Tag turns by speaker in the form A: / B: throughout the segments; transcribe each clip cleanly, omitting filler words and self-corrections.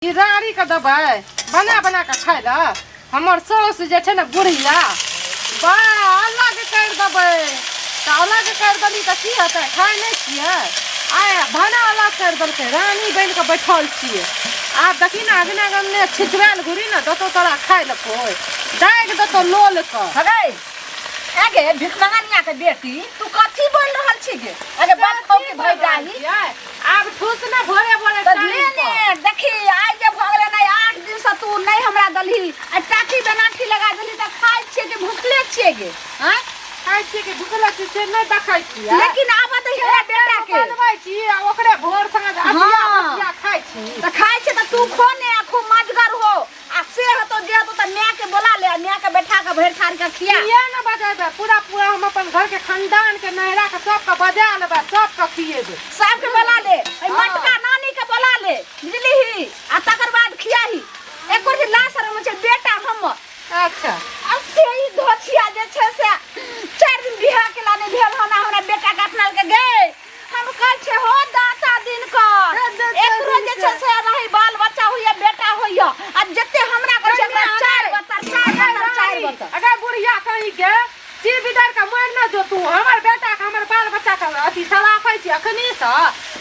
A: ई राड़ी के देबै बना बना कऽ खाय लए। हमर साउस जे छै ने बुढ़िया, बा अलग करि देबै तऽ अलग करि देली तऽ की हेतै? खाय नहि छियै? आइ भाना अलग करि देलकै, रानी बनि कऽ बैठल छियै। आब देखी ने, अगने अगने छिछरायल घुरी ने देतौ तोरा खाय लए, कोइ दागि देतौ लोल कऽ।
B: हगै आगे भिखमंगनिया के बेटी, तू कथी बोल रहल छी गे? अगे बाप खाऊ के भई डाही।
A: आब ठूस ने भोरे भोरे।
B: तऽ ले ने देखी, आइ जे भऽ गेलै ने 8 दिन से तू नहि हमरा दलही आ टाटी बेनाठी लगा देलही, तऽ खाइ छियै कि भुखले छियै गे? आँय,
A: खाइ छियै कि भुखले छियै से नहि देखै छियै?
B: लेकिन आब तऽ हमरा बेटा के
A: बनबै छी आ ओकरे भोर साँझ अथिया बसिया खाइ छी।
B: तऽ खाइ छै तऽ तू खो ने आ खूब मजगर हो आ से हेतौ जे हेतौ तऽ माय के बोला ले आ माय के बैठा के भरि थार के खिया।
A: किया ने बजेबै? पूरा पूरा हम अपन घर के खानदान के, नैहरा के सबके बजा लेबै, सबके खिएबै।
B: सबके बोला ले, एहि मटका नानी के बोला ले, बुझलिही? आ तकर बाद खियाही। एको दिन लाज शरम होइ छै बेटा हमर?
A: अच्छा।
B: आ से ई धोछिया जे छै से 4 दिन बियाह केला नहि भेल हन आ हमरा बेटा के अपना लग गे। हम कहै छियै हो दाता दिन कर, एकरो जे छै से रही बाल बच्चा होइया, बेटा होइया, आ जते हमरा कहै छै ओकरा 4 बत्तर 4 बत्तर 4 बत्तर।
A: अगर बुढ़िया कहीं के चीर बिदार के मारि न जो। तू हमर बेटा के, हमर बाल बच्चा के अथी सलाफै छी अखनी से?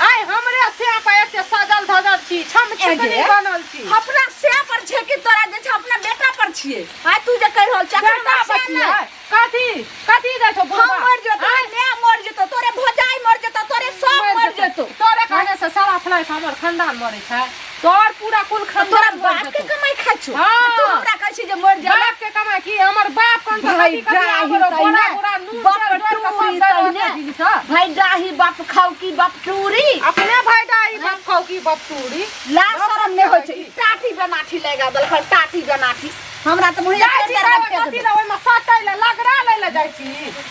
A: आइ हमरे से पर एते सजल धजल छी, छम छिकनी बनल छी।
B: अपना से पर छै कि तोरा जे छै अपना बेटा पर छियै? आइ तू जे कहि रहल छै
A: बेटा पर छियै? कथी कथी दै छौ
B: बुढ़वा? हम मर जेतौ, तोरे माय मर जेतौ, तोरे भौजाई मर जेतौ, तोरे सब मर जेतौ।
A: तोरे कहने से सारा फलाइ हमर खानदान मरै छै? तोर पूरा कुल खानदान
B: तोरा बाप के कमाई खाइ छौ?
A: हाँ।
B: तू हमरा कहै छी जे मर जा।
A: बाप के कमाई की? हमर बाप कोन सा
B: भाई
A: कथी कथी
B: डाही
A: आबरो
B: तैने,
A: बोरा बोरा नून
B: बाप
A: तेल जोड़ि कऽ
B: टूरी
A: सब दै रहल
B: तैने।
A: छै जिनिस हँ।
B: भाई डाही बाप खाउ की बाप टूरी।
A: अपने भाई डाही बाप खाउ की बाप टूरी।
B: लाज शरम नहि होइ छै? ई टाटी बनाठी लगा देलक, टाटी बनाठी। हमरा तऽ मुँहे
A: जाइ छी तऽ ओहि कथी लए ओहिमे सटै लए, लगरा लै लए जाइ छी?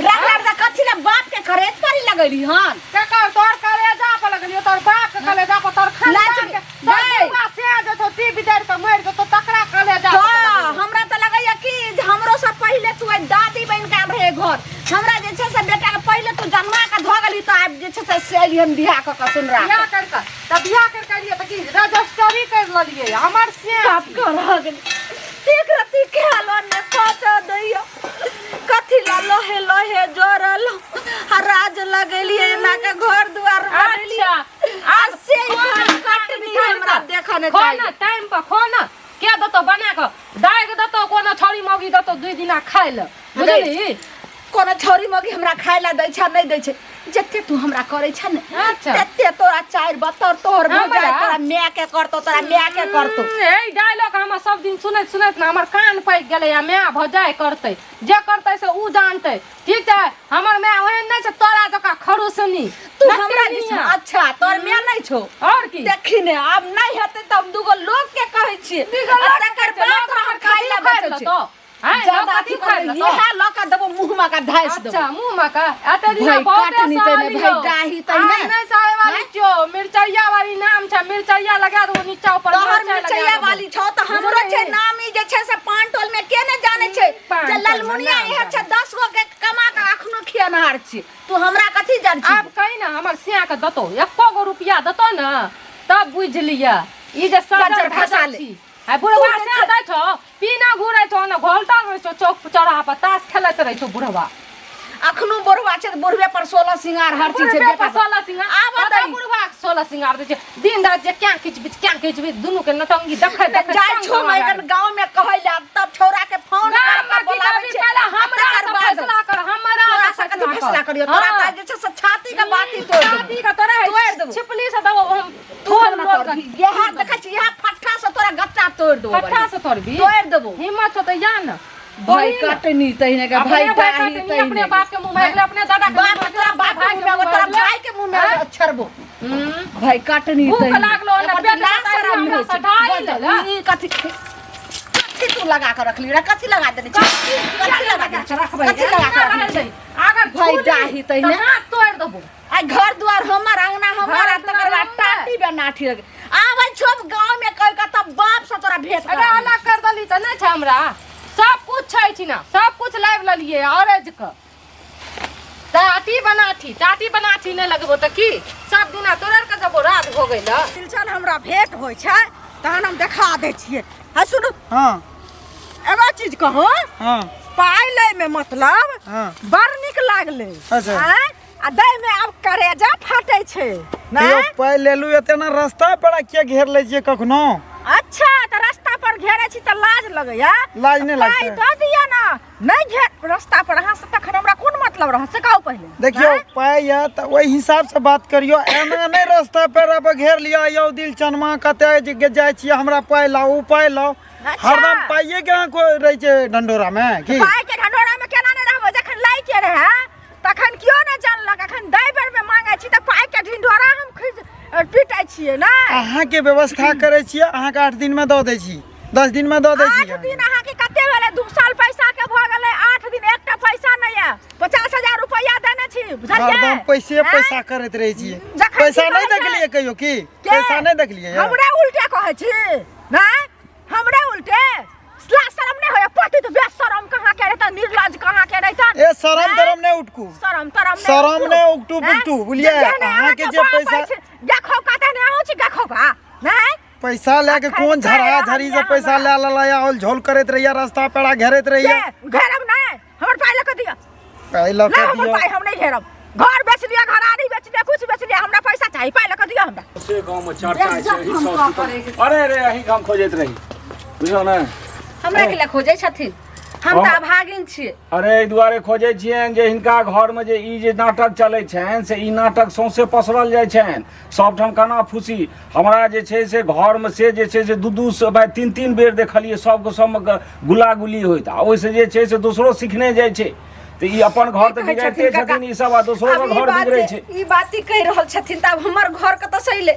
B: रगड़ा तऽ कथी लए? बाप के करेज पर ही लगेली हन।
A: केकर? तोहर कलेजा पर लगलियो, तोहर बाप के कलेजा पर, तोहर खानदान के, तोहर
B: गै।
A: बुढ़वा से जेतौ ती बिदारि के मरि जेतौ तकरा कलेजा पर
B: तऽ
A: लगलियो।
B: हमरा तऽ लगैया कि जे हमरो से पहिले तू एहि दादी बनि कऽ आयल रहे घर। हमरा जे छै से बेटा के पहिले तू जन्मा के धऽ गेली, तऽ आब जे छै से से एलियै हम बियाह कऽ कऽ सुनरा
A: बियाह करि कऽ तऽ बियाह करि कऽ एलियै तऽ की रजिस्ट्री करि लेलियै हमर से?
B: बाप कर रह गेली, एक रत्ती खेलो ने पचा दैया। कथी ला लोहे लोहे जोड़ल आ राज लगेलियै, एना के घर दुआर बनेलियै?
A: अच्छा।
B: आ से ई घर कटनी हमरा देखऽ ने
A: खो
B: चाही।
A: ने टाइम पर, खो ने। के देतौ बना कऽ? दागि देतौ कोनो छौड़ी मौगी, देतौ 2 दिना खाय लए, बुझली?
B: कोनो छौरी मौगी हमरा खाय ला दै छै नहि दै छै, जते तू हमरा करै छै ने
A: अच्छा।
B: तते तोरा 4 बत्तर तोहर
A: हमरा?
B: भौजाई तोरा माय के करतौ, तोरा माय के करतौ।
A: ए डायलॉग हमरा सब दिन सुनैत सुनैत ने हमर कान पाकि गेलै। आ माय भौजाई करतै, जे करतै से उ जानतै, ठीक छै? हमर माय ओहन नहि छै तोरा जकाँ खड़ूसनी।
B: तू हमरा दिस? अच्छा, तोहर माय नहि छौ?
A: और की।
B: देखी ने, आब नहि हेतै तऽ हम दूगो लोग के कहै छियै
A: दूगो
B: आ
A: लोग के
B: तकर
A: कहै छियै,
B: बाद
A: लोग
B: तोरा हम
A: हमर
B: खाय ला
A: कथी उखाड़ि
B: बेचै छियै।
A: लेतौ? आँय, लोग
B: ज्यादा
A: कथी
B: अथी
A: उखाड़ि
B: करबै,
A: लेतौ?
B: इएह लऽ कऽ देबो, मुँह मे कऽ धासि देबो।
A: अच्छा, मुँह मे कऽ एते दिना
B: भाइ
A: बहुते
B: काटनी तैने,
A: सहलियौ।
B: भाइ डाही तैने।
A: आइ नहि सहै वाली
B: आँय?
A: छियौ। मिरचैया वाली नाम छै, मिरचैया लगा देबो नीचा ऊपर।
B: तोहर
A: मिरचाइ लगा
B: मिरचैया
A: देबो।
B: वाली छौ तऽ हमरो छै
A: बुझलिही?
B: नाम। ई जे छै से पान टोल में के ने जाने छै
A: पान
B: जे
A: टोल में
B: ललमुनिया
A: नाम
B: इहे छै,
A: जानै।
B: 10 गो के कमा के अखनो खियनहार छी। तू हमरा कथी जान छी?
A: आब कही ने, हमर सिया के देतौ एको गो रुपया देतौ ने तब बुझि लिअ ई जे सजल
B: बज्जर खसा
A: धजल
B: ले।
A: छी। आ बुढ़वा
B: तू जे
A: से दै छौ, पीना घुरै छौ ने, घोलटल रहै छौ, चौक चौराहा पर ताश खेलैत रहै छौ बुढ़वा।
B: अखनो बुढ़वा छै तऽ बुढ़वे पर 16 सिंगार हर चीज छै
A: बुढ़वे
B: बेटा
A: पर 16 सिंगार।
B: आब
A: कतऽ
B: दही।
A: बुढ़वा के 16 सिंगार दै छै? दिन रात जे क्या किच बिच क्या किच बिच, दुनू के नटंगी देखै देखै
B: जाइ
A: तंग
B: छौ
A: भऽ
B: एखन
A: गेल।
B: गाँव में कहै ला तब छौड़ा के फोन
A: गाम
B: कर
A: में
B: के
A: की
B: बोलाबै
A: करबी?
B: छै।
A: पहिले
B: आ
A: हमरा
B: तकर
A: से
B: बाद
A: फैसला कर, हमरा
B: तोरा
A: से
B: से कथी फैसला
A: कर।
B: करियो? तोरा
A: हाँ।
B: तऽ जे छै से छाती के बाती तोड़ि देबो।
A: छाती के तोरा
B: तोड़ि देबो।
A: छिपली से देबो हम।
B: तू
A: ठोल
B: हमरा
A: मोल
B: तोड़बही।
A: के।
B: इएह देखै छी, इएह फट्ठा से तोरा गच्चा तोड़ि देबो।
A: फट्ठा से तोड़बी?
B: तोड़ि देबो।
A: हिम्मत छौ तऽ या ने।
B: भाई
A: तोड़ी ने।
B: कटनी तहिने के
A: अपने
B: भाई
A: भाई
B: डाही
A: कटनी,
B: तहिने
A: अपने बाप के मुंह में गेलै, अपने दादा के
B: बाप
A: मुंह में
B: तोरा
A: गेलै,
B: बाप के
A: भाई
B: मुंह में, तोरा
A: गेलै।
B: भाई के मुंह में
A: आँय?
B: छड़बो। भाई कटनी
A: भूख
B: तहिने
A: लागलो ने,
B: एकर
A: पेट
B: लाज
A: में
B: शरम
A: हमरा
B: नहि
A: से
B: होइ छै।
A: ढाई
B: बजल,
A: लेलक।
B: ई कथी कथी तू लगा के रखली रे? कथी लगा देने छी? कथी लगा देने छी? कथी लगा के रखने छी?
A: अगर
B: भाई
A: छुली
B: डाही तहिने।
A: तऽ हाथ तोड़ि देबो।
B: आ घर दुआर हमर, अंगना हमर,
A: घर
B: आ तकर
A: दुआर
B: बाद
A: हमर।
B: टाटी बे नाठी लगे आबै छौ गाँव में कहि के तब बाप से तोरा भेंट
A: अगर
B: कराबै।
A: अलग कर देली तऽ नहि छै हमरा, सब कुछ छै छिना, सब कुछ लाबि लेलियै औरज के। टाटी बनाठी, टाटी बनाठी नहि लगबो तऽ की सब दिना तोड़ि के जबो राज भोगै लए।
B: तिलचन हमरा भेंट होइ छै तहन हम देखा दै छियै। है सुनू।
C: हाँ।
B: एगो चीज कहो।
C: हाँ।
B: पाइ लै में मतलब
C: हाँ।
B: बड़ नीक लागलै।
C: अच्छा।
B: आँय? आ दै में आब करेजा फाटै छै।
C: यौ
B: नहि?
C: पाइ लेलू एते ना रास्ता पर किया घेर लै छियै कखनो?
B: अच्छा तऽ रास्ता पर घेरै छी तऽ लाज लगैया?
C: लाज नहि
B: पाइ
C: लागतै।
B: दऽ दिअ ने। नहि घेर रास्ता पर अहाँ से तखन हमरा कोन मतलब रहत से कहू पहिले।
C: देखियौ
B: आँय?
C: पाइ यऽ तऽ ओहि हिसाबसँ बात करियौ, एना नहि रास्ता पर अब घेर लिअ यौ दिल चनमा कतऽ जे जाइ छियै हमरा पाइ लाउ पाइ लाउ।
B: अच्छा।
C: हरदम पाइए के अहाँ कोइ रहै छै ढंढोरा मे की?
B: पाइ के ढंढोरा मे केना नहि रहबै? जखन लै के रहै तखन केओ नहि जानलक, अखन दै बेर मे मांगै छी तऽ पाइ के ढिंढोरा हम खींच पीटै छियै ने।
C: अहाँके व्यवस्था करै छियै, अहाँके 8 दिन मे दऽ दै छी, 10 दिन मे दऽ दै छी।
B: 8 दिन अहाँके कते भेलै? 2 साल पैसा के भऽ गेलै, 8 दिन एकटा पैसा नहि यऽ। 50,000 रुपैआ देने छी, बुझलियै?
C: हरदम पैसे
B: आँय?
C: पैसा करैत रहै छियै।
B: जखन
C: पैसा
B: की
C: नहि
B: कहै छै?
C: देखलियै कहियो की?
B: के?
C: पैसा नहि देखलियै यऽ?
B: हमरे उल्टे कहै छी नहि? हमरे उल्टे लाज शरम नहि होइए? पति तऽ बेशरम कहाँ के रहता, निर्लज कहाँ के रहता।
C: ए शरम
B: आँय?
C: तरम नहि उठकू,
B: शरम तरम नहि
C: शरम
B: उठू।
C: नहि उठू
B: आँय?
C: पुटू, बुझलियै?
B: जे नहि
C: अहाँके जे
B: बाप
C: पैसा
B: अछि, देखो कतऽ नहि अहूँ छी देखो का नहि?
C: पैसा लए के
B: अखन
C: कोन
B: कहि
C: झड़ा
B: रहल
C: झड़ी से
B: यऽ
C: पैसा
B: हमरा।
C: लए लेलक या झोल करैत रहिए, रास्ता पेड़ा घेरैत रहिए।
B: के घेरब नहि, हमर पाइ लऽ कऽ दिअ।
C: पाइ लऽ
B: ला
C: कऽ
B: हमर
C: दिअ।
B: पाइ हम नहि घेरब। घर बेच लिअ, घरारी बेच लिअ, कुछ बेच लिअ, हमरा पैसा चाही, पाइ लऽ कऽ दिअ हमरा।
D: से गाँव में चर्चा छै, एही साउस पुतहु। अरे रे अहीं के हम खोजैत रही, बुझलहुँ ने?
A: हमरा के लिए खोजै छथिन? हम तऽ अभागिन छियै।
D: अरे एहि दुआरे खोजै छियनि जे हिनका घरमे जे ई जे नाटक चलै छनि से ई नाटक सौंसे पसरल जाइ छनि सबठाम काना फूसी। हमरा जे छै से घरमे से जे छै से दू दू से भाइ तीन तीन बेर देखलियै सबके सबमे गुला गुली होइत, आ ओहिसँ जे छै से दोसरो सिखने जाइ छै। तऽ ई अपन घर तऽ
A: कहै
D: बिगाड़िते
A: छथिन काका?
D: छथिन ई सब, आ दोसरो
A: आब
D: के
A: ई
D: घर
A: बात
D: बिगड़ै
A: जे-
D: छै।
A: ई बात ई कहि रहल छथिन तऽ आब हमर घर कतऽ सही ले,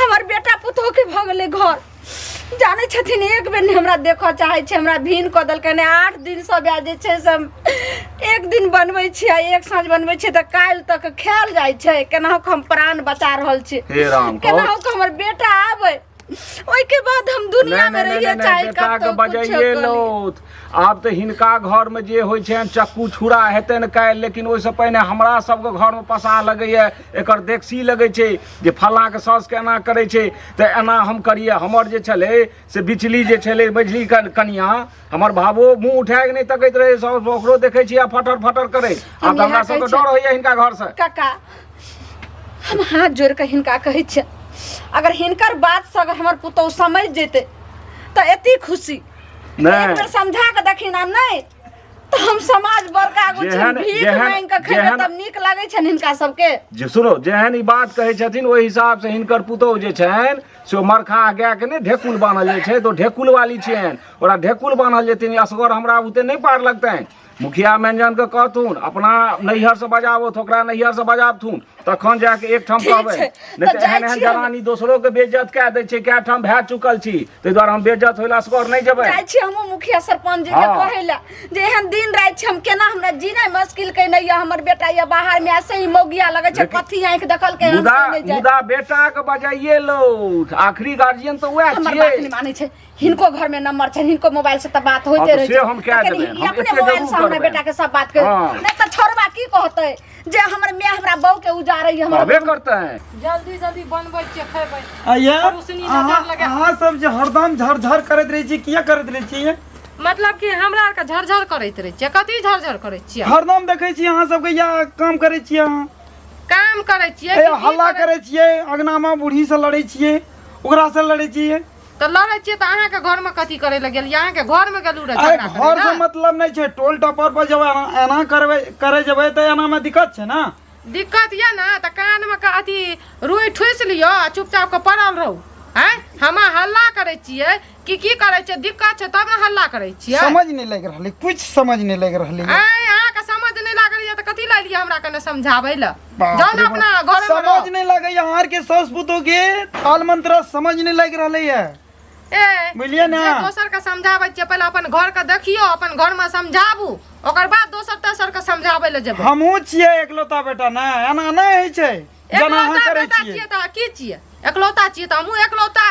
A: हमर बेटा पुतोह के भऽ गेलै घर। जानै छथिन एक बेर नहि हमरा देखऽ चाहै छै, हमरा भीन कऽ देलकै ने। 8 दिन सब आय जे छै से हम एक दिन बनबै छियै, एक साँझ बनबै छियै तऽ काल्हि तक खायल जाइ छै। केनाहु कऽ हम प्राण बचा रहल छी,
D: हे राम, कहू।
A: केनाहु कऽ हमर बेटा आबै, ओहिके बाद हम दुनिया
D: नहि
A: में
D: नहि
A: रहिए
D: नहि
A: चाहे
D: बेटाके
A: कतौ कुछो
D: बजाइए
A: करी।
D: लौथ। आब तऽ हिनका घरमे जे होइ छनि चक्कू छुरा हेतनि काल्हि, लेकिन ओहिसँ पहिने हमरा सबके घरमे पसा लगैए, एकर देखसी लगै छै जे फल्लाँके सासुके एना करै छै तऽ एना हम करियै। हमर जे छलै से बिचली जे छलै मझली कनियाँ, हमर भावो मुँह उठाए कऽ नहि तकैत रहै साउस, ओकरो देखै छियै आ फटर फटर करै। आब तऽ
A: हम
D: हमरा
A: इएह
D: सबके
A: कहै
D: डर होइए हिनका घरसँ।
A: काका हम हाथ जोड़ि कऽ हिनका कहै छियै, अगर हिनकर बातसँ अगर हमर पुतहु समझि जेतै तऽ एते खुशी।
D: नहि।
A: एक बेर समझा कऽ देखिन, आ नहि तऽ हम समाज बड़का एगो छै,
D: जेहन-
A: भीख
D: जेहन-
A: मांगि कऽ खेबै
D: जेहन-
A: तब नीक लागै छनि हिनका सबके।
D: जे सुनो, जेहन ई बात कहै छथिन ओहि हिसाबसँ हिनकर पुतहु जे छनि से ओ मरखा गायके नहि ढेकुल बान्हल जाइ छै तऽ ओ ढेकुल वाली छियनि, ओकरा ढेकुल बान्हल जेथिन। असगर हमरा बुते नहि पार लगतनि। मुखिया व्यंजनके कहथुन अपना नैहरसँ बजाबथु, ओकरा नैहरसँ बजाबथुन, तखन जाके एकठाम
A: ठीक
D: कहबै।
A: छै,
D: नहि
A: तऽ
D: तऽ
A: जाइ
D: एहन एहन
A: छी हम।
D: जनानी दोसरोके बेइज्जत कए दै छै, कए ठाम भए चुकल छी, ताहि दुआरे हम बेइज्जत होय लए असगर नहि जेबै।
A: जाइ छी हमहूँ मुखिया सरपंच जी के
D: हाँ।
A: कहै लए जे एहन दिन राति छै, हम केना हमरा जीनाइ मुश्किल केने यऽ। हमर बेटा यऽ बाहर मे, ऐसे ही मौगिया लगै छै,
D: लेकिन-
A: कथी आँखि देखलकै हम
D: मुदा
A: से नहि जानि।
D: मुदा बेटाके बजाइए लौथ, आखिरी गार्जियन तऽ वएह
A: हमर बात
D: छियै।
A: नहि मानै छै। हिनको घर में नंबर छनि, हिनको मोबाइल से तऽ बात होइते
D: हाँ, तऽ
A: रहै
D: से
A: छै।
D: हम कए
A: लेकिन
D: देबनि,
A: ई
D: हम
A: अपने
D: एते
A: मोबाइल
D: जरूर
A: से हमरा
D: करबनि।
A: बेटा के सब बात कहि
D: हाँ।
A: नहि तऽ छोड़बा की कहतै जे हमर माय हमरा बहू के उजारै हमरा।
D: कहबे करतै।
A: जल्दी जल्दी बनबै छियै, खेबै।
C: आइया,
A: पड़ोसिनी नजर लगा।
C: अहाँ सब जे हरदम झरझर करैत रहै छी, किया करैत रहै छी?
A: मतलब कि हमरा आरके झरझर करैत रहै छियै? कथी झरझर करै छियै?
C: हरदम देखै छी अहाँ सबके या काम करै छियै अहाँ।
A: काम करै छियै
C: ए,
A: कि की
C: हल्ला
A: करै
C: करै छियै अंगनामे, बूढ़ी से लड़ै छियै, ओकरा से लड़ै छियै।
A: तऽ लड़ै छियै तऽ अहाँके घरमे कथी करै लए गेलियै? अहाँके घरमे गेलहुँ रहए
C: अरे
A: झगड़ा
C: घर
A: करै
C: से
A: लए?
C: मतलब नहि छै, टोल टपर पर जब एना एना करबै करै जेबै तऽ एनामे दिक्कत छै ने।
A: दिक्कत यऽ ने तऽ कानमे के अथी रुइ ठुसि लिअ आ चुपचाप के पड़ल रहू। आँय, हम हल्ला करै छियै कि की करै छियै? दिक्कत छै तब ने हल्ला करै छियै।
C: समझ नहि लागि रहलै, कुछ समझ नहि लागि रहलै।
A: आँय, अहाँके समझ नहि लागल यऽ तऽ कथी लए एलियै हमरा कने समझाबै लए?
C: बाप
A: जाउ ने
C: रे
A: अपना
C: बाप।
A: घरमे
C: समझ
A: रहू।
C: नहि लगैया अहाँ आरके साउस पुतोह के ताल मंत्र समझ नहि लागि रहलै ये।
A: ए,
C: बुझलियै ने?
A: जे दोसर के समझाबै छियै, पहिले अपन घर के देखियौ, अपन घर में समझाबू, ओकर बाद दोसर तेसर के समझाबै लए जेबै।
C: हमहूँ छियै एकलौता बेटा ने, एना नहि होइ छै जेना अहाँ
A: एकलौता
C: करै
A: बेटा
C: छियै।
A: छियै तऽ की छियै? एकलौता छियै तऽ हमहूँ एकलौता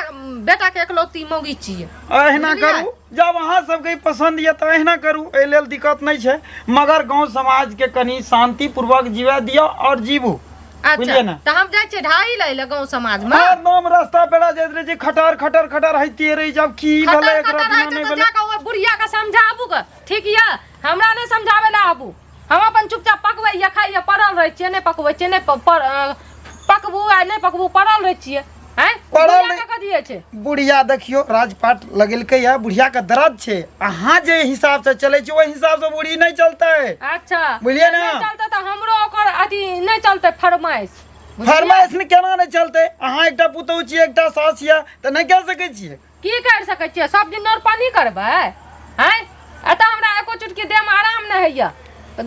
A: बेटा के एकलौती मौगी छियै।
C: अहिना
A: बुझलियै?
C: करू, जब अहाँ सबके ई पसन्द यऽ तऽ अहिना करू, एहि लेल दिक्कत नहि छै, मगर गाँव समाजके कनि शान्तिपूर्वक जीवए दियौ आओर जीबू।
A: अच्छा
C: बुझलियै ने
A: तऽ हम जाइ छियै ढाई लै लए गाँव समाज मे
C: हर नाम रास्ता पेड़ा जाइत रहै छै खटर खटर खटर होइते रहै छै आब की भेलै
A: खटर
C: एकरा
A: खटर
C: बिना
A: होइ छै
C: नहि
A: तऽ
C: भेलै
A: जाकऽ ओहि बुढ़िया के समझाबू ग ठीक यऽ हमरा नहि समझाबै लए आबू हम अपन चुपचाप पकबैया खाइया पड़ल रहै छियै नहि पकबै छियै नहि पकबू आ नहि पकबू पड़ल रहै छियै आँय
C: पड़ल
A: बुढ़िया
C: रहि-
A: के कथी छै
C: बुढ़िया देखियो राजपाट लगेलकै है बुढ़िया के दर्द छै अहाँ जे हिसाब से चलै छी ओहि हिसाब से बूढ़ी नहि चलतै
A: अच्छा
C: बुझलियै ने?
A: नहि चलतै तऽ हमरो ओकर अथी नहि चलतै फरमाइश बुझलियै?
C: फरमाइश ने केना नहि चलतै अहाँ एकटा पुतहु छियै एकटा सास यऽ तऽ नहि कहि सकै छियै
A: की करि सकै छियै सब दिन नोर पानी करबै आँय एतऽ हमरा एको चुटकी देहमे आराम नहि होइए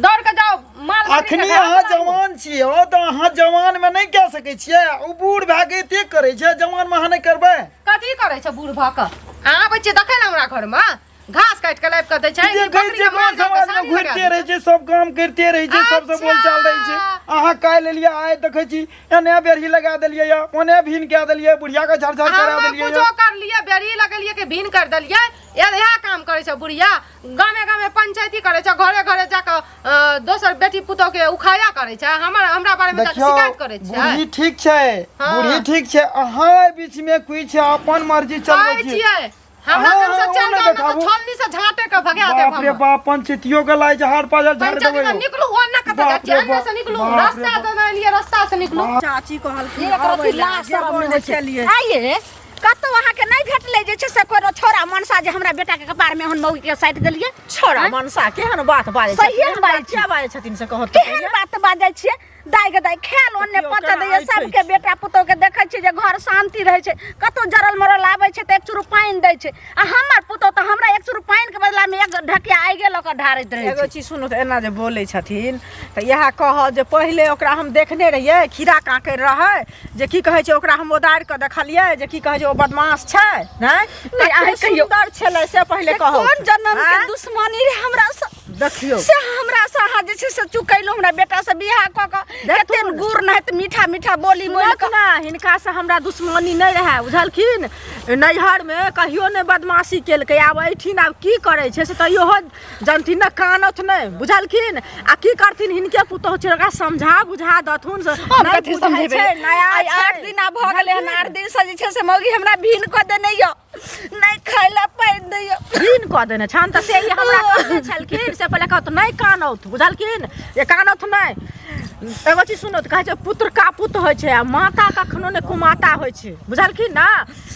A: दौड़ कऽ जाउ माल बकरीके
C: अखनी
A: घास
C: अहाँ
A: लाबू।
C: जवान छियै ओ तऽ अहाँ जवान मे नहि कए सकै छियै ओ बूढ़ भए के एते करै छै जवान मे अहाँ नहि करबै
A: कथी करै छै बूढ़ भऽ कऽ अहाँ आबै छियै देखै ने हमरा घरमे घास काटि कऽ लाबि कऽ दै छै
C: देखै
A: बकरीके
C: छियै
A: माल
C: गाँव
A: जाल के
C: समाज मे
A: सानी लगा
C: घुरिते
A: दै
C: रहै छै सब काम करिते रहै छै सबसँ
A: अच्छा।
C: बोलचाल रहै छै अहाँ काल्हि एलियै आइ देखै छी एने बेरही लगा देलियै यऽ ओने भीन कए देलियै बुढ़िया के झरझर करा
A: हमे
C: देलियै
A: कुछो
C: यऽ
A: करलियै बेड़ी लगेलियै कि भीन कर देलियै इएह काम करै छै बुढ़िया गामे गामे पंचायती करै छै घरे घरे जाकऽ दोसर बेटी पुतोह के उखाया करै छै हमर हमरा बारे मे
C: देखियौ
A: शिकायत करै छै
C: बूढ़ी ठीक छै
A: हाँ।
C: बूढ़ी ठीक छै अहाँ एहि बीच मे कुछ अपन मर्जी चलबै
A: कहै
C: छी
A: छियै हमरा
C: हाँ,
A: घर से
C: हाँ, ओ
A: चल
C: नहि
A: जाओ ना तो
C: देखाबू।
A: छोलनी से झाटे के भगा देब
C: बाप रे
A: हम
C: बाप पंचायतियो के लाइ झाड़ पाजर झाड़
A: पंचायती
C: देबै
A: में
C: यौ।
A: निकलू ओन्ने कतऽ जाइ
C: बाप
A: छियै
C: रे
A: एन्ने
C: बाप,
A: से निकलू
C: बाप रे
A: रास्ता
C: बाप।
A: तऽ नहि लिए रास्ता से निकलू
E: चाची कहलखिन
B: एक रत्ती
E: अबै लए,
B: लाज शरम
E: गेबो
B: नहि
E: नहि
B: होइ छै।
E: केलियै।
B: आइये कतौ अहाँके नहि भेटलै जे छै से कोनो छोरा मनसा जे हमरा बेटाके कपारमे एहन मौगीके साटि देलियै
E: छोरा मनसा केहन बात बाजै छथिन?
B: सहिए
E: एहन
B: बाजै
E: बात किया बाजै छथिन से कहत
B: केहन बात बाजै छियै दाइ के दाइ खायल ओन्ने
E: देखियौ,
B: पचऽ
E: केना
B: दैए
E: ऐठै
B: सबके बेटा पुतोहके देखै छियै जे घर शान्ति रहै छै कतौ जरल मरल आबै छै तऽ एक चूरू पानि दै छै आ हमर पुतोह तऽ हमरा एक चूरू पानिके बदलामे एक ढकिया आइगे लऽ कऽ ढारैत रहै
E: एगो
B: छै
E: चीज सुनू तऽ एना जे बोलै छथिन तऽ इएह कहब जे पहिले ओकरा हम देखने रहियै खीरा काँकरि रहै जे की कहै छै ओकरा हम ओदारि कऽ देखलियै जे की कहै छै ओ बदमाश छै नहि
B: नहि, अहाँ कहियौ।
E: सुन्दर छलै से पहिले कहू
B: कोन जन्म के दुश्मनी रहै हमरा सँ
E: देखियौ
B: से हमरा से अहाँ जे छै से चुकेलहुँ हमरा बेटा से बियाह कऽ कऽ कते गुड़ नाहित मीठा मीठा बोली मोल
E: सुनत ना हिनका से हमरा दुश्मनी नहि रहै बुझलखिन नैहरमे कहियो नहि बदमाशी केलकै आब एहिठिन आब की करै छै से तऽ इहो जानथिन ने कानत नहि बुझलखिन आ की करथिन हिनके पुतोहु छै ओकरा समझा बुझा दथुन से
B: हम
E: नहि
B: कथी
E: बुझै
B: समझेबै
E: छै, नया
B: आइ
E: छै।
B: 8 दिन आब भऽ गेलै हन 8 दिन से जे छै से मौगी हमरा भीन कऽ देने यऽ नहि खाय लए पानि दैया
E: भीन कऽ देने छनि तऽ से ई हमरा कहने छलखिन से पहिले कहत नहि कानौथ बुझलखिन जे कानौथ नहि एगो चीज सुनू तऽ कहै छै पुत्र कापुत होइ छै आ माता कखनो नहि कुमाता होइ छै बुझलखिन ने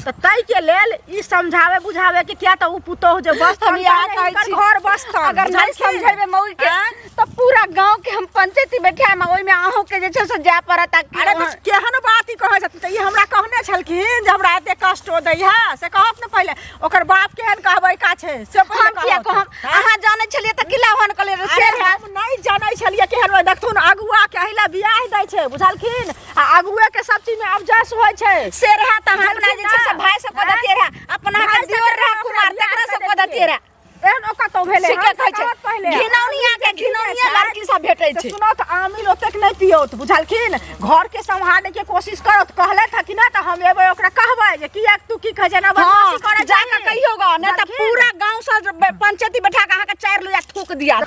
E: तऽ ताहिके लेल ई समझाबै बुझाबै के किया तऽ ओ पुतोहु जे बसतन
B: हम इएह
E: तऽ
B: कहै
E: हिनकर
B: छी।
E: घर बसतन
B: अगर नहि
E: बुझलखिन?
B: समझेबै मौगी के तऽ पूरा गांव के हम पंचायती बैठायब आ ओहिमे अहूँ के जे छै से जाय पड़त आ
E: अरे तऽ केहन बात ई कहै छथिन तऽ ई हमरा कहने छलखिन जे हमरा एते कष्ट दै है से कहत ने पहिले ओकर बाप केहन कहबै का छै से पहिले
B: हम किया
E: कहत।
B: कहब अहाँ जानै छलियै तऽ किला हन कहलियै
E: अरे
B: से है
E: हम नहि जानै छलियै केहन होइ देखथुन अगुआ के अहिला बियाह दै छै बुझलखिन आ अगुए के सब चीज में अबजस होइ छै
B: से रहा तऽ अहाँ अपना जे छै से
E: बुझलखिन
B: भाय सब कऽ दैतियै रहे अपना
E: भाय
B: के दियोर
E: सबके
B: रहे कुमार
E: बियाह
B: तकरा सब
E: कऽ
B: कऽ दैतियै रहे
E: एहन ओ कतौ भेलै
B: से के कहै छै
E: पहिले
B: घिनौनिया के घिनौनिया लड़की सब भेटै
E: से
B: छै
E: सुनो तऽ आमिल ओतेक नहि पियौत बुझलखिन घर के सम्हारे के कोशिश करत कहलथि हँ कि नहि तऽ हम एबै ओकरा कहबै जे किया तू की कहै छै एना बदमाशी
B: हाँ,
E: करै
B: जा कऽ
E: छही।
B: कहियौ ग नहि तऽ
E: बुझलखिन?
B: पूरा गाँव से पंचायती बैठा कऽ अहाँके चारि लोहिया थूक दिया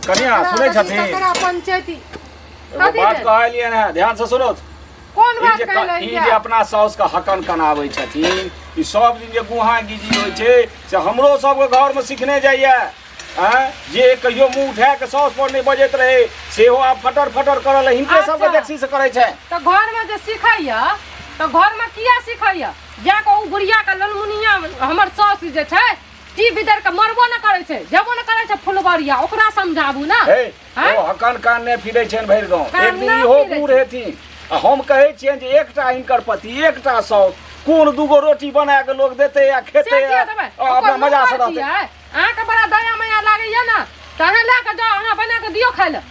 D: कनिया सुनै छथिन
A: ककरा पंचायती
D: एगो
A: कथी
D: बात
A: भेल?
D: कहलियनि हँ ध्यान से सुनू
A: कोन
D: ई
A: बात
D: जे
A: कहले
D: ई जे अपना साउस के हकन कनाबै छथिन ई सब दिन जे गुहा गिजी होइ छै से हमरो सबके घरमे सिखने जाइए आँय जे कहियो मुँह उठा के साउस पर नहि बजैत रहे सेहो आब फटर फटर करऽ लए हिनके सबके
A: अच्छा।
D: देखसी से करै छै
A: तऽ घरमे जे सिखैया तऽ घरमे किया सिखैया जाकऽ ओ बुढ़िया के ललमुनिया हमर साउस जे छै टी बिदर के मरबो न करै छै जेबो न करै छै फुलबरिया ओकरा समझाबू ने
D: हे
A: आँय?
D: ओ हकन कान नहि फिरै छनि भरि गाँव
A: कान
D: एक दिन
A: नहि
D: इहो
A: फिरै
D: बूढ़
A: छै।
D: हेथिन आ हम कहै छियनि जे एकटा हिनकर पति एकटा साउस कोन दूगो रोटी बना के लोग देतै आ
A: से
D: खेतै
A: किया
D: आ
A: देबै
D: आ अपना
A: ओकर
D: मजा से
A: नौकर
D: रहतै
A: छियै अहाँके बड़ा दया माया लागैया ने तऽ अहाँ लए कऽ जाउ अहाँ बना कऽ दियौ खाय लए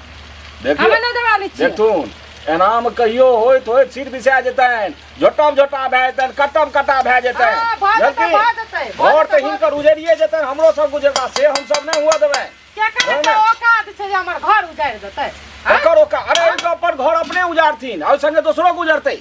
D: देखियौ
A: हमे नहि देबा लै छियै
D: देखथुन एनामे कहियो होइत होइत सिर बिसा जेतनि झोटम झोटा भए जेतनि कटम कटा भए जेतनि
A: हँ, भऽ जेतै,
D: बुझलखिन?
A: भऽ जेतै, भऽ
D: घर तऽ
A: जेतै,
D: हिनकर उजरिए जेतनि हमरो सब गुजरता से हमसब नहि हुअ देबै
A: केकर
D: नहि,
A: एते
D: नहि।
A: औकात छै जे हमर घर उजाड़ि देतै
D: एकर ओका अरे एहिके अपन घर अपने उजाड़थिन आ ओहि संगे दोसरो के उजड़तै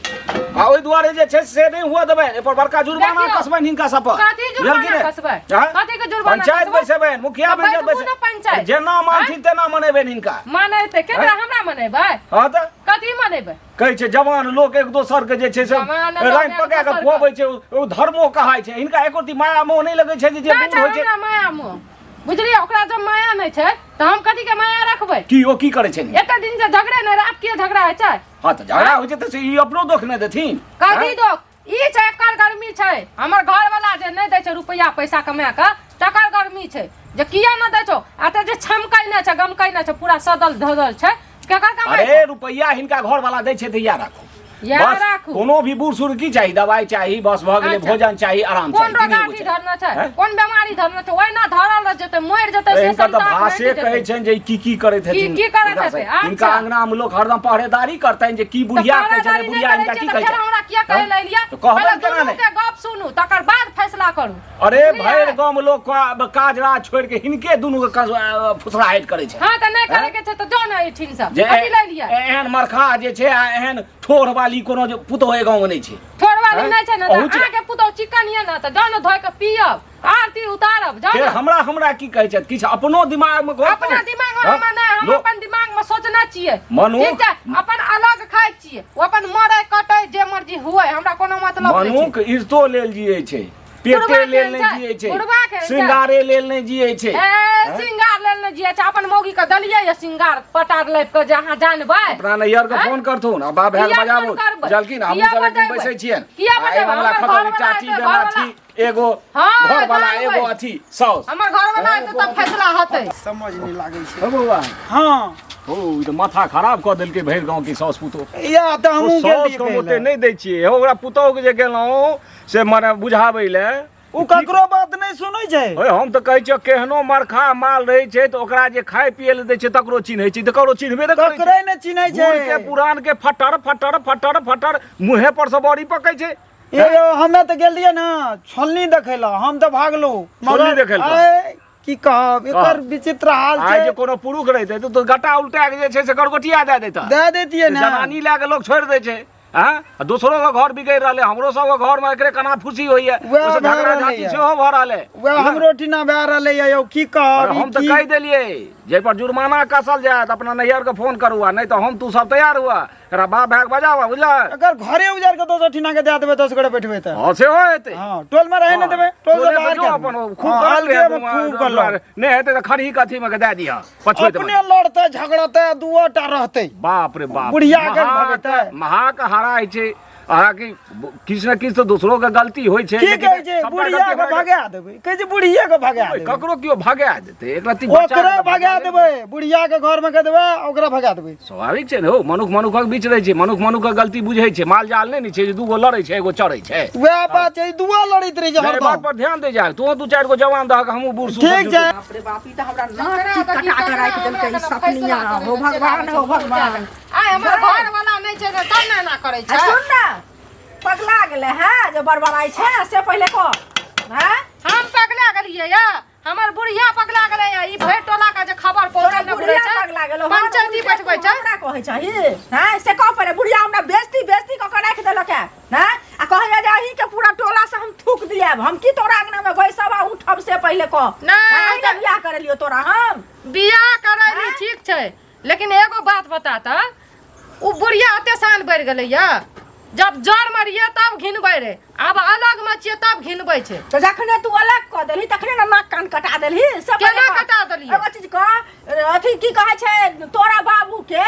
D: आ ओहि दुआरे जे छै से नहि हुअ देबनि एहिपर बड़का जुर्माना
A: देखियौ,
D: कसबनि हिनका सब पर
A: कथी जुर्माना
D: बुझलखिन ने?
A: कसबै?
D: आँय?
A: कथी के जुर्माना
D: पंचायत
A: कसबै?
D: बैसेबनि मुखिया
A: तऽ बैसबू
D: बैसेबनि
A: ने पंचायत।
D: जेना मानथिन तेना मनेबनि हिनका
A: मनेतै केकरा हमरा मनेबै
D: हँ तऽ
A: कथी मनेबै
D: कहै छै जवान लोक एक दोसर के जे छै से
A: जवान लोक
D: रानि
A: एक
D: पका कऽ
A: दोसर के।
D: खुअबै छै ओ धर्मो कहाइ छै हिनका एको रति माया मोह नहि लगै छै जे जे
A: नहि
D: बूढ़
A: छै
D: होइ छै
A: हमरा माया मोह बुझलियै ओकरा जब माया नहि छै तऽ हम कथी के माया रखबै
D: की ओ की करै छै
A: एते दिन से झगड़े नहि रहै, आब किए झगड़ा होइ छै
D: हँ तऽ झगड़ा होइ छै तऽ से ई अपनो दोख नहि देथिन
A: कथी दोख ई छै एकर गर्मी छै हमर घरवाला जे नहि दै छै रुपैआ पैसा कमा कऽ तकर गर्मी छै जे किया नहि दै छौ आ तऽ जे छमकै नहि छै गमकै नहि छै पूरा सदल धदल छै केकर कमाइ
D: अरे रुपैआ हिनका घरवाला दै छै तऽ इएह राखू
A: इएह
D: बस
A: राखू।
D: कोनो भी बूढ़ सूढ़ की चाही दवाई चाही बस भऽ गेलै
A: अच्छा।
D: भोजन चाही आराम
A: कोन
D: चाही तीने गो
A: रोगाठी
D: चाही।
A: धरने छै
D: हैं?
A: कोन बेमारी धरने छै ओहिना धरल रह जेतै मरि जेतै से
D: हिनकर तऽ
A: संताप
D: भाषे
A: भेट
D: कहै
A: जेतै।
D: छनि जे ई की की करैत हेथिन
A: की करैत
D: हिनका से।
A: हेतै? अच्छा।
D: हिनका अंगना मे लोक हरदम पहरेदारी करतनि जे की
A: तऽ
D: बुढ़िया कहै छलै
A: पहरेदारी नहि
D: बुढ़िया
A: करै
D: हिनका
A: छियै
D: की
A: तऽ
D: कहै
A: फेर
D: छै
A: हमरा किया कहै लए एलियै
D: तऽ कहबनि
A: पहिले
D: केना नहि?
A: दुनूके गप सुनू तकर बाद फैसला करू
D: अरे
A: बुझलियै?
D: भरि गाँव मे लोक काज राज छोड़ि के हिनके दुनू के फुसराहटि करै छै
A: हँ तऽ नहि करे के छै तऽ जाउ ने एहिठिन से
D: जे
A: कथी लए एलियै
D: एहन मरखा जे छै आ एहन ठोर वाली कोनो जे पुतोह एहि गाँव मे नहि छै
A: ठोर वाली
D: हैं?
A: नहि छै ने तऽ
D: अहू छै।
A: अहाँके पुतोह चिकन यऽ ने तऽ जाउ ने धोइ कऽ पियब आरती उतारब जाउ
D: फेर
A: ने
D: हमरा हमरा की कहै छथि किछु अपनो दिमाग मे घोर
A: अपना दिमाग में हमरा नहि हम अपन दिमाग में सोचने छियै
D: मनुख-
A: ठीक छै अपन अलग खाइ छियै ओ अपन मरै कटै जे मर्जी हुए हमरा कोनो मतलब नहि छै
D: मनुख इज्जतो लेल जियै छै पेटे
A: बुढ़बा
D: लेल
A: केहन
D: नहि
A: छै?
D: जियै छै
A: बुढ़बा केहन छै?
D: श्रृंगारे लेल नहि जियै छै
A: ए सिंगार लेल नहि जियै छै अपन मौगी के देलियै ये सिंगार पटार लाबि के जे अहाँ जानबै
D: अपना नैहर के
A: हैं?
D: फोन करथुन आ बाप भाय
A: किया
D: बजाबू
A: फोन करबै?
D: बुझलखिन हमहूँ
A: किया
D: सब एक दिन
A: बजेबै?
D: बैसै छियनि
A: किया
D: आ एहि
A: बजेबै?
D: मामला
A: हमर
D: खतम
A: घरवला
D: चाची
A: एतै,
D: बेनाथी एगो
A: हँ,
D: घरवाला
A: जानबै।
D: एगो अथी साउस
A: हमर घरवला एतै तब फैसला हेतै
C: समझ नहि लागै छै
D: हे बौआ
C: हँ
D: हो ई तऽ माथा खराब कऽ देलकै भरि गाँव के साउस पुतोह
C: या तऽ हमहूँ
D: ओ
C: गेल
D: साउस
C: रहियै
D: के हम
C: कहै
D: ओते
C: लए।
D: नहि दै छियै हौ ओकरा पुतोह के जे गेलहुँ से मने बुझाबै लए
C: ओ ककरो बात नहि सुनै छै
D: ओए हम तऽ कहै छियौ केहनो मरखा माल रहै छै तऽ ओकरा जे खाय पियै लए दै छै तकरो चिन्है छै तऽ ककरो चिन्हबे नहि करै छै
C: ककरे नहि चिन्है छै
D: बूढ़ के पुरान के फटर फटर फटर फटर मुँहे पर से बड़ी पकै छै
C: ये यौ हमे तऽ गेल रहियै ने छोलनी देखै लए हम तऽ भागलहुँ
D: छोलनी देखै लए?
C: आय, की कहब एकर विचित्र हाल
D: आइ
C: छै
D: जे कोनो पुरुख रहितै तऽ गट्टा उल्टा के जे छै से गरगोटिया दए दैता
C: दए दैतियै ने
D: जनानी लए के लोक छोड़ि दै छै आँ आ दोसरो के घर बिगड़ि रहलै हमरो सबके घरमे एकरे कना फूसी होइए
C: वएह
D: ओहिसँ
C: भए
D: झगड़ा
C: रहलैए।
D: झाँटी सेहो भऽ रहल है
C: वएह हमरो ठिना भए रहलैए यौ की कहब
D: अरे
C: ई
D: हम तऽ
C: की
D: कहि देलियै जाहि पर जुर्माना कसल जायत अपना नैहर के फोन करू आ नहि तऽ हम तू सब तैयार हुआ एकरा बाप भाय के बजाबऽ बुझल
C: अगर घरे उजार के दोसर ठिना के दए देबै 10 गोटे बैठबै तऽ
D: हँ सेहो हेतै
C: हँ टोल में रहे नहि देबै टोल से
D: टोले
C: बाहर
D: जो
C: कए
D: अपन
C: देबै।
D: खूब
C: हँ,
D: करत
C: अलगे
D: रहै,
C: मे खूब करलहुँ।
D: नहि हेतै तऽ खरही के अथी मे के दए दिहऽ पछुएत मे।
C: अपने लड़तै झगड़तै आ दुओ टा रहतै
D: बाप रे बाप
C: बुढ़िया के भगतै।
D: महाक हराइ छै अहाँके किछु ने किछु तऽ दोसरो के गलती होइ छै
C: की
D: लेकिन
C: कहै छै
D: सबटा
C: बुढ़िया
D: गलती
C: के
D: हमरा
C: भगा देबै कहै छै बुढ़िया के भगा
D: ओए,
C: देबै
D: ककरो केओ भगा देतै एक रत्ती बच्चा
C: ओकरे
D: के तऽ
C: भगा देबै बुढ़िया के घर में के देबै आ ओकरा भगा देबै
D: स्वाभाविक छै ने हौ मनुख मनुखक बीच रहै छै मनुख मनुखक गलती बुझै छै माल जाल नहि ने छै जे दूगो लड़ै छै एगो चढ़ै छै
C: वएह बात छै ई दुआ लड़ैत रहै छै
D: नहि, एहि बात
C: हरदम
D: पर ध्यान दे जाए तू दू चारि गो जवान दहक हमहूँ बूढ़ सूढ़
C: ठीक छै
E: बाप रे बाप ई तऽ हमरा नाक चीक कटा कऽ राखि देलकै ई सपनिया हो भगवान हो भगवान
A: आइ हमर घर वाला नहि छै ने तब ने एना करै
E: आ
A: छै
E: सुन ने पगला गेलै हँ जे बड़बड़ाइ छै से पहिले कह हँ
A: हम पगला गेलियै या हमर बुढ़िया पगला गेलै या ई भरि टोला के जे खबर
E: तोरा
A: पहुंचल ने
E: बुढ़िया
A: घुरै
E: पगला
A: छै
E: गेलौ
A: पंचायती बैठबै छै
E: हमरा कहै छही हँ से कह पहिले बुढ़िया हमरा बेइज्जती बेइज्जती कऽ कऽ राखि देलक है हँ आ कहैया जे अहीं के पूरा टोला से हम थूक दियाब हम की तोरा अंगना में बैसब आ उठब से पहिले कह
A: नहि,
E: हँ, एहि लए बियाह करेलियौ तोरा हम
A: बियाह करैली
E: आँय?
A: ठीक छै लेकिन एगो बात बता तऽ ओ बुढ़िया ओते शान बढ़ि गेलै या जब जर मे रहियै तब घिनबै रहे आब अलग मे छियै तब घिनबै छै
E: तऽ जखने तू अलग कऽ देलही तखने ने नाक कान कटा देलही से
A: केना
E: पहिले कह।
A: कटा देलियै?
E: एगो चीज कह अथी की कहै छै तोरा बाबू के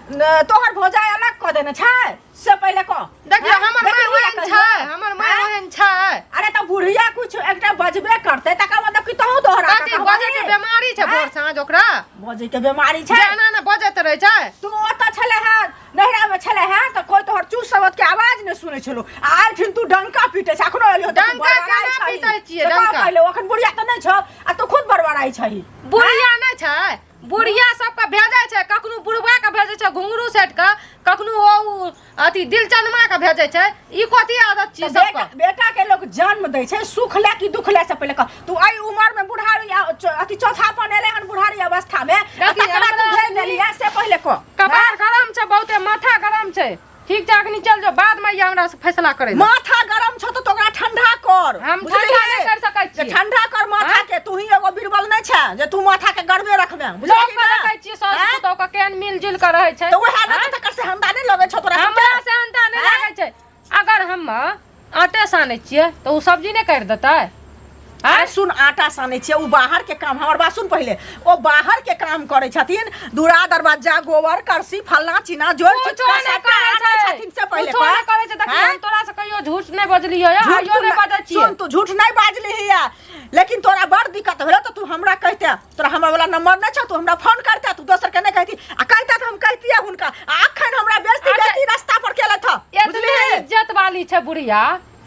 E: न, तोहर भौजाई अलग कऽ देने छै से पहिले कह
A: देखियौ
E: हैं?
A: हमर
E: देखी
A: माय
E: बुढ़िया
A: ओहन
E: कहियो।
A: छै हमर माय
E: हैं?
A: ओहन छै
E: अरे तऽ बुढ़िया कुछ एकटा बजबे करतै तकर मतलब कि तहूँ दोहरा
A: कथी बजै के बेमारी छै भोर साँझ ओकरा
E: बजै के बेमारी छै
A: जे एना ने बजैत रहै छै
E: तू ओतऽ छलै हँ नैहरा मे छलै हँ तऽ कोइ तोहर चूस शब्द के आवाज नहि सुनै छलो आ एहिठिन तू डंका पीटै छै अखनो एलियो तऽ तू
A: डंका
E: बड़बड़ाइ
A: केना
E: छही।
A: पीटै छियै,
E: से कह
A: डंका?
E: पहिले अखन बुढ़िया तऽ नहि छौ आ तू खुद बड़बड़ाइ छही
A: बुढ़िया नहि छै बुढ़िया सबके भेजै छै, कखनो बुढ़बा के भेजै छै घुंघरू सेट के, कखनो ओ अथी दिलचनमा के भेजै छै। ई कथी आदत छियै
B: तऽ
A: सबके?
B: बेटा बेटा के लोग जन्म दै छै सुख ले कि दुख ले से पहिले कह। तू एहि उमर में बुढ़ारी अथी चौथापन एलै हन बुढ़ारी अवस्था में, आ
A: देखी,
B: तकरा तू
A: हमरा
B: भेज देलियै से पहिले कह।
A: कपार गरम छै बहुते, माथा गरम छै। ठीक छै, अखनी चल जो, बाद में ये हमरा से फैसला करे।
B: माथा गरम छौ तऽ तोरा ठंडा कर।
A: हम
B: बुझलिही?
A: ठंडा नहि कर सकै
B: जे
A: छियै।
B: ठंडा कर माथा
A: आँय?
B: के। तू ही एगो बीरबल नहि छै जे तू माथा के गरमे रखबे,
A: लोक
B: बुझलिही
A: के
B: ना?
A: देखै छियै सास
B: आँय?
A: पुतोह के केहन मिल जुल के रहै छै।
B: तऽ उएह ने तऽ तकर सेहनता नहि लगै छौ तोरा सबके?
A: हमरा सेहनता नहि
B: आँय?
A: लागै छै। अगर हम आटे सानै छियै तऽ ओ सब्जी नहि काटि देतै?
B: आय सुन, आटा सानै छियै ओ बाहर के काम। हमर बात सुन पहिले, ओ बाहर के काम करै छथिन, दूरा दरवाजा गोबर करसी फलना चिना जोड़
A: कुछो
B: चिटका
A: नहि
B: सबटा
A: करै
B: आनै
A: छै।
B: छथिन से पहिले
A: कुछो
B: कह।
A: नहि करै छै। देखी,
B: आँय?
A: हम तोरा से कहियो झूठ नहि बजलियो या
B: झूठ
A: आइयो
B: तू
A: नहि बजै छियै।
B: सुन, तू झूठ नहि बाजली हिया, लेकिन तोरा बड़ दिक्कत भेलो तऽ तू हमरा कहिते। तोरा हमरा वाला नंबर नहि छौ, तू हमरा फोन करते, तू दोसर के नहि कहती। आ कहते तऽ हम कहितियै हुनका। आ अखन हमरा बेइज्जती
A: अच्छा।
B: बेइज्जती रास्ता पर केलथि हँ,
A: एतने
B: बुझलिही?
A: इज्जत वाली छै बुढ़िया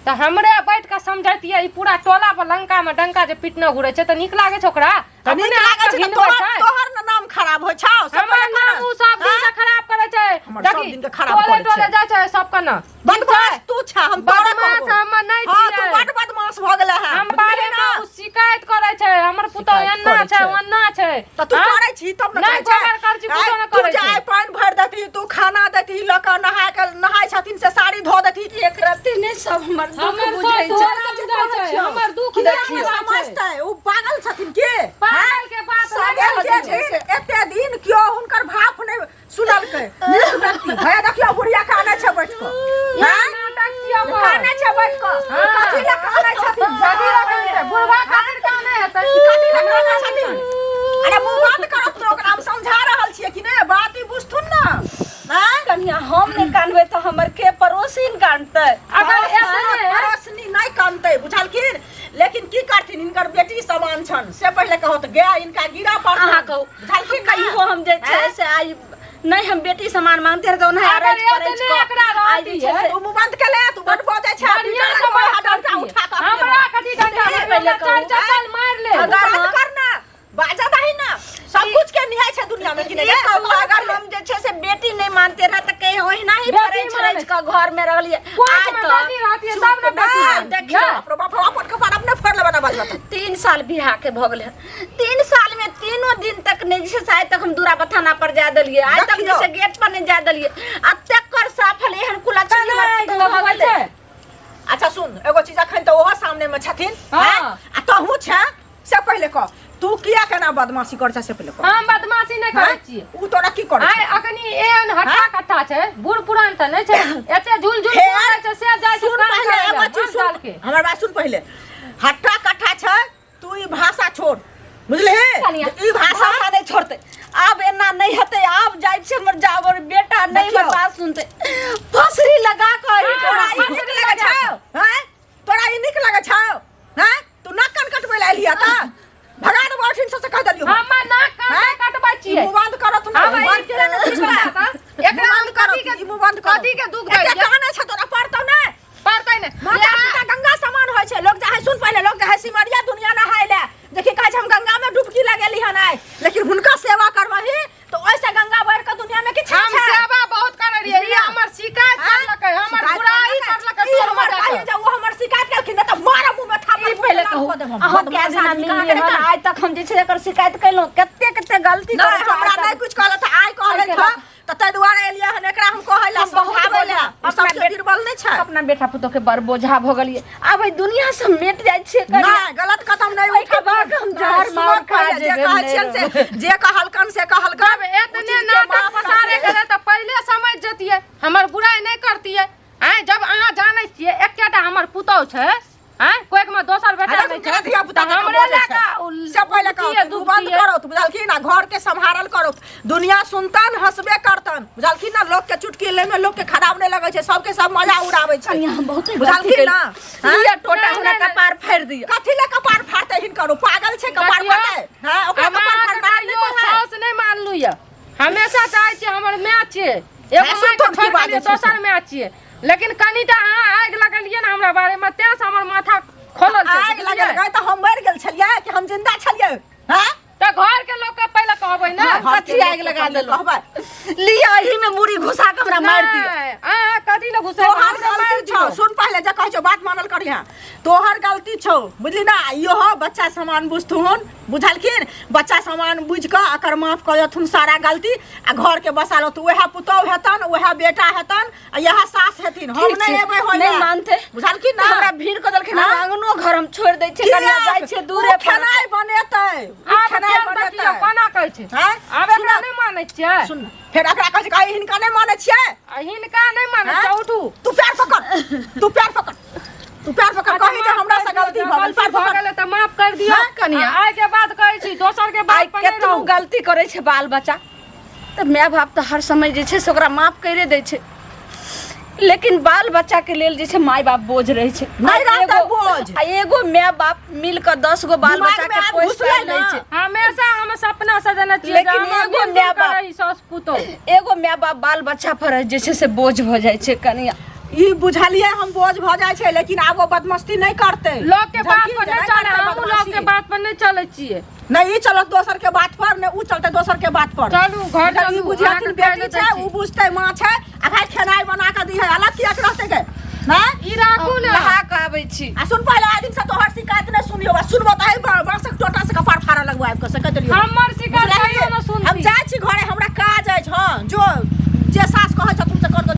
A: तऽ हमरे बैठ कऽ समझैतियै। ई पूरा टोला पर लंका में डंका जे पिटने घुरै छै तऽ नीक लागै छै ओकरा?
B: तऽ नीक
A: अपने
B: लागै
A: आपके
B: छै तऽ
A: घिनबै
B: तोहर
A: छै।
B: तोहर ने नाम खराब होइ छौ से
A: हमर
B: पहिले कह
A: नाम
B: ने।
A: उ सब दिन से खराब करै छै।
B: हमर सब
A: देखी,
B: दिन के खराब
A: टोले
B: करै
A: टोले
B: छै।
A: जाइ छै सबके ने।
B: बदमाश तू छ, हम तोरा
A: बदमाश
B: कहबो।
A: हम नहि
B: हाँ, तू
A: छियै।
B: बड बदमाश भऽ गेलै हँ,
A: हम
B: बुझलिही
A: बारे
B: ना?
A: में उ शिकायत करै छै, हमर पुतोह
B: शिकायत
A: एना
B: करै
A: छै
B: छै।
A: ओना छै।
B: तऽ तू
A: हाँ?
B: करै छी तब ने
A: नहि,
B: करै छै।
A: गोबर करची कुछो
B: आँय,
A: नहि
B: तू
A: करै
B: जे
A: छै।
B: आइ पानि भरि देती, तू खाना देती, लऽ कऽ नहाय के नहाय छथिन से साड़ी धो देती।
F: एक रत्ती नहि सब हमर दुख
A: हमर
F: बुझै
A: सासु
F: छै।
A: समझै छै, हमर दुख
B: किया
A: नहि
B: नहि
A: समझै छै।
B: समझतै? ओ पागल छथिन के?
A: पागल के बात नहि
B: एते
A: समझै
B: दिन एते दिन केओ हुनकर भाफ नहि सुनलकै। नीक व्यक्ति भैया, देखियौ बुढ़िया कानै छै बैठ कऽ।
A: इएह नाटक छियै ओकर।
B: कानै छै बैठ कऽ।
A: हाँ।
B: कथी लए कानै छथिन?
A: कथी लए कानतै? बुढ़बा खातिर कानै हेतै।
B: कथी लए कानै छथिन? अरे मुँह बंद करत ने, ओकरा हम समझा रहल छियै कि नहि, बात ई बुझथुन ने। आँय?
F: कनिया, हम नहि कानबै तऽ हमर के पड़ोसिन कानतै?
A: अगर एतने
B: पड़ोसनी नहि कानतै, बुझलखिन? लेकिन की करथिन, हिनकर बेटी समान छन से पहिले कहो तऽ गए हिनका गिरा पड़तन।
F: अहाँ कहू,
B: बुझलखिन ना?
F: कहियो हम जे छै
B: आँय?
F: से आइ नहि हम बेटी समान मानते रह तऽ ओनाहि
A: अगर
F: अरैज परैज
A: एतने
F: कऽ
A: एकरा
F: आइ जे
A: रहती
F: छै
A: है,
F: से
B: तू मुँह बंद के ले, तू बड बजै छै।
A: बढ़िआँ से बात
B: डंडा
A: करती।
B: उठा कऽ
A: हमरा कथी डंडा
F: पहिले
A: मारबै?
F: कहू।
A: चारि चप्पल मारि ले।
F: अगर
B: बंद कर ना, बाजा दही ना। सब कुछ के न्याय छै दुनिया में कि नहीं?
F: ई कहू, अगर हम जे छै से बेटी नहि मानते रह तऽ कहीं ओहिना ही
A: बेटी
F: परैछ
A: मानै।
F: रैछ कऽ घर में रहलियै।
A: कोर्ट
F: आइ
A: में
F: तऽ
A: बेटी रहती है तब ने बेटी
F: ना,
A: मानती
F: देखियौ,
A: है।
B: अपनो बाप अपन कपार अपने फोड़ लेबा ना बाजबा तऽ।
F: 3 साल बियाह के भऽ गेलै हन। 3 साल में तीनो दिन तक नहि जे छै से आइ तक हम दूरा बथाना पर जाय देलियै, आइ तक जे
B: देखियौ।
F: छै गेट पर नहि जाय देलियै। आ तकर साफल एहन कुला
A: केना आगि लगबै छै?
B: अच्छा सुन एगो चीज, अखन तऽ ओहो सामने में छथिन।
A: हाँ।
B: हैं? आ तहूँ छै से पहिले कह, तू किया केना बदमाशी करै छै से पहिले कह।
A: हम बदमाशी नहि करै
B: हैं?
A: छियै।
B: उ तोरा की करै
A: आइ
B: छै?
A: अखनी एहन हट्टा कट्टा छै, बूढ़ पुरान तऽ नहि छै, एते झूल झूल
B: फेर
A: बोलै छै से जाइ छै
B: सुन
A: काम
B: पहिले
A: करै
B: एगो
A: लए,
B: चीज
A: माल जाल
B: सुन,
A: के।
B: हमर बात सुन पहिले। हट्टा कट्ठा छै, तू ई भाषा छोड़, बुझलिही?
F: कनिया,
B: ई भाषा
F: भाषा नहि छोड़तै। आब एना नहि हेतै। आब जाइ छै हमर जाबर बेटा नहि
B: देखियौ।
F: हमर बात सुनतै। फसरी लगा कऽ
A: हाँ,
B: तोरा ई नीक
A: फसरी
B: लगै
A: लगा
B: छौ? हैं? तोरा ई नीक लगै छौ? हैं? तू नाक कान कटबै लए एलिही तऽ भगा देबो अठिन से कह देलियौ।
A: हमर नाक कान
B: हैं?
A: नहि कटबै
B: ई
A: छियै।
B: मुँह बंद करत ना।
A: हम
B: मुँह बंद केला ने
A: ई
B: ठीक
A: बता, एकरा
B: मुँह
A: हम
B: बंद करत,
A: कथी के
B: ई मुँह बंद करत।
A: कथी के दुख दै
B: एते
A: छियै?
B: कानै छै तोरा पड़तौ ने?
A: पड़तै ने।
B: माता पिता गंगा समान होइ छै। लोग जाहे, सुन पहिले, लोग जाहे सिमरिया दुनिया नहाय ले, देखी कहै छै हम गंगा में डुबकी लगेली हन आइ, लेकिन हुनका सेवा करबही तऽ ओहिसे गंगा बढ़ि कऽ दुनिया में किछु
A: हम
B: छै?
A: सेवा बहुत करै रहियै, ई
B: बुझलियै?
A: हमर शिकायत
B: आँय?
A: करलकै, हमर
B: शिकायत
A: बुराई
B: करलकै।
A: करलकै
B: ई
A: टोल
B: हमर
A: में
B: कहियै
A: जाके।
B: जे ओ हमर शिकायत केलखिन ने तऽ मारब मुँह में थापड़,
F: ई पहिले
B: मुँह
F: कहू,
B: कऽ देब हम।
F: अहाँ
B: बदमाश
F: कए दिना
B: आदमी कहाँ
F: मिललियै
B: के
F: हन? आइ तक हम जे छै एकर शिकायत केलहुँ, कते कते गलती
B: नहि
F: करै छै
B: हमरा
F: आइ तक।
B: नहि कुछ कहलत, आइ कहलत
F: आइ
B: हँ तऽ ताहि दुआरे एलियै हन एकरा हम कहै लए,
F: हम बहुत
B: समझाबै लए।
F: बोझा,
B: ओ
F: अपना
B: सबके बीरबल नहि छै।
F: अपना बेटा पुतोह के बड़ बोझा भऽ गेलियै। आब एहि दुनिया से मिट जाइ छियै कनिया।
B: नहि, गलत कदम नहि
F: ओहिके
B: उठाबू।
F: बाद हम
B: नहि,
F: जहर
B: सुनऽ
F: मार खा
B: पहिले, जे
F: जेबै,
B: कहै
F: नहि
B: छियनि से, जे कहलकन से कहलकन।
A: जब एतने नाटक पसारे के रहै तऽ पहिले समझ जतियै, हमर बुराइ नहि करतियै। आँय, जब अहाँ जानै छियै एकेटा हमर पुतोह छै, आँय, कोइक में दोसर बेटा
B: अरे
A: नहि
B: केना
A: छै,
B: धिया पुता
A: तऽ हमरे लए कऽ
B: से पहिले कहू,
A: उठतियै,
B: तू बंद
A: दुबतियै।
B: करो, बुझलखिन ना? घर के सम्हारल करो, दुनिया सुनतन हंसबे करतन, बुझलखिन ना? लोग के चुटकी ले में लोग के खराब नहीं लगै छै, सबके सब मजा उड़ाबै छै।
F: कनिया, हम बहुते गलती
B: बुझलखिन ना?
F: केलियै। लिअ टोटा,
A: नहि,
F: हमरा
A: नहि, नहि।
F: कपार फाड़ि दिअ।
B: कथी ले कपार फाड़तै हिनकर? ओ पागल छै, कपार
A: देखियौ,
B: फाड़तै? हां, ओकरा
A: हम
B: कपार
A: अहाँके
B: फाड़बाक नहि
A: कहियो
B: पड़ै।
A: साउस नहि मानलहुँ यऽ। हमेशा चाहै छियै हमर माय छियै, एगो
B: माय
A: मायके
B: सुन तो
A: छोड़ि
B: की बाजै
A: देलियै,
B: छै
A: दोसर माय छियै। लेकिन कनिटा अहाँ आगि लगेलियै ने हमरा बारेमे, तें से हमर माथा खोलल छै।
B: आगि
A: बुझलियै?
B: लगल गए तऽ हम मरि गेल छलियै कि हम जिंदा छलियै? हां,
A: तऽ घरके लोकके पहिले कहत। कहबै ने
B: हम कथी आगि लगा देलहुँ
E: कहबै
F: लिअ एही में मुड़ी घुसा के हमरा मारि दिअ
A: नहि, अहाँ कथी लए घुसेबै
E: तोहर
A: हमरा मारि
E: गलती छौ
A: दियौ।
E: सुन पहिले जे कहै छौ बात मानल करिहे तोहर गलती छौ बुझली ना इहो बच्चा समान बुझथुन बुझलखिन बच्चा समान बुझि कऽ एकर माफ कऽ देथुन सारा गलती आ घरके बसा लथुन उएह पुतहु हेतन उएह बेटा हेतन आ इएह सास हेथिन हम
F: ठीक
E: नहि
F: छै,
E: एबै होय
F: नहि
E: लए।
F: मानतै।
E: बुझलखिन ना
F: हमरा भीड़ कऽ देलखिन हम
E: हाँ?
F: आंगनो घर हम छोड़ि दै छियै कनिया
E: किएक?
F: जाइ छियै दूरे
E: ओ
F: पर
E: खेनाइ बनेतै ओ
A: आब
E: खेनाइ
A: फेर देखियौ
E: बनेतै
A: कोना कहै छै
E: हैं?
A: आब एकरा नहि मानै छियै
E: सुन फेर एकरा कहै छै कहीं हिनका नहि मानै छियै
A: आ हिनका नहि मानै
E: हैं?
A: छियै उठू
E: तू पैर पकड़ तू पैर पकड़ तू पैर पकड़ कही जे हमरा से गलती भऽ गेल पैर
A: भऽ
E: पकड़
A: गेलै तऽ माफ कर दियौ
F: हाँ, कनिया।
A: आ आइ के बाद कहै छी दोसर के
F: आइ
A: बात पर नहि
F: केतनो
A: रहू
F: गलती करै छै बाल बच्चा तऽ माय बाप तऽ हर समय जे छै से ओकरा माफ करिए दै छै लेकिन बाल बच्चाके लेल जे छै माय बाप बोझ रहै छै
E: नहि
F: आ
E: रहतै
F: एगो-
E: बोझ।
F: आ एगो माय बाप मिल कऽ 10 गो बाल
E: दिमाग
F: बच्चा
E: में
F: के
E: आब
F: पोसि
E: घुसलै
F: पालि लै
E: ना।
F: छै
A: हमेशा हम सपना सजने छियै जे
F: लेकिन
A: हमरा
F: एगो
A: मिल-जुल
F: माय
A: कऽ
F: बाप-
A: रही साउस पुतोहु
F: एगो माय बाप बाल बच्चा पर जे छै से बोझ भऽ जाइ छै कनिया
E: ई बुझलियै हम बोझ भऽ जाइ छै लेकिन आब ओ बदमस्ती नहि करतै
A: लोग के बात
E: बुझलखिन
A: पर
E: जे
A: नहि चले
E: करतै
A: हमहूँ लोग के
E: बदमाशी।
A: बात पर नहि चलै छियै
E: नहि ई चलत दोसर के बात पर नहि ऊ चलतै दोसर के बात पर
A: चलू, घर
E: बुझल, ई
A: चलू,
E: बुझियथिन
A: अहाँके खाय
E: बेटी
A: लए
E: छै
A: दै छी।
E: ऊ बुझतै माँ छै आ भाई खेनाइ बना कऽ दिहे अलग किएक रहतै गे नहि
A: ई राखू ने
F: नहा कऽ आबै छी
E: आ सुन पहिले आइ दिन से तोहर शिकायत नहि सुनियौ आ सुनबो तऽ एहि बाँसक टोटा से कपार फाड़ऽ लगबो आबि कऽ से कहि देलियौ
A: हमर शिकायत
E: बुझलही?
A: कहियो नहि
E: हम
A: सुनती
E: जाइ छी घरे हमरा काज अछि हँ जो जे सास कहै छथुन से कर दो।